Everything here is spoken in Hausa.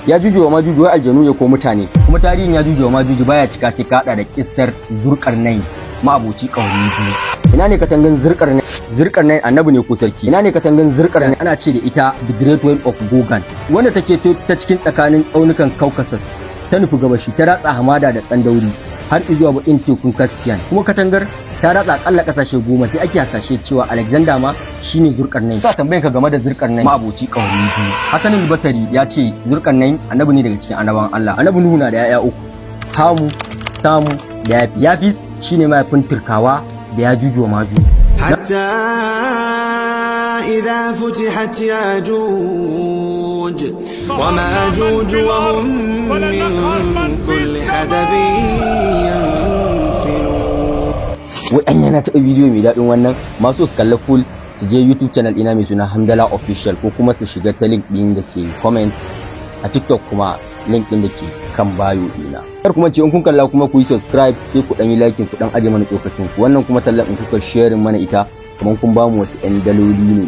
Yajuju wa Majuju wai aljanu ne ko mutane? Kuma tarihin Yajuju wa Majuju baya cika sai ka hada da kissar Zurkarnain, ma'aboci ƙahonni biyu. Ina ne katangan Zurkarnain? Zurkarnain annabi ne ko sarki? Ina ne katangan Zurkarnain? Ana ce da ita the Great Wall of Gogan, wanda take ta cikin tsakanin tsaunukan Caucasus, ta nufi gabashi, ta ratsa hamada da tsandauri har zuwa bakin tekun Caspian. Kuma katangar ta ratsa akalla kasashe 10. Sai ake hasashe cewa Alexander ma shine Zurkarnain. Sa tambayan ka game da Zurkarnain, ma'aboci ƙahonni biyu. Hassan al-Basri ya ce Zurkarnain annabi ne daga cikin annabawan Allah. Annabi Nuhu na da 'ya'ya uku: Hamu, Samu da Yafi. Yafis shine mahaifin Turkawa da Yajuju wa Majuju. حتى إذا فتحت ياجوج وماجوج وهم من كل حدب ينسلون. Wai anya na taɓa bidiyo mai daɗin wannan? Masu su kalla full, su je YouTube channel ina mai suna Hamdala Official, ko kuma su shiga ta link ɗin da ke comment a TikTok, kuma link ɗin da ke kan bio ɗina. Kar kuma ce in kun kalla kuma ku yi subscribe, sai ku ɗan yi liking, ku ɗan aje mana tsokacin ku. Wannan kuma tallan, in kuka sharing mana ita, kamar kun bamu wasu 'yan daloli ne.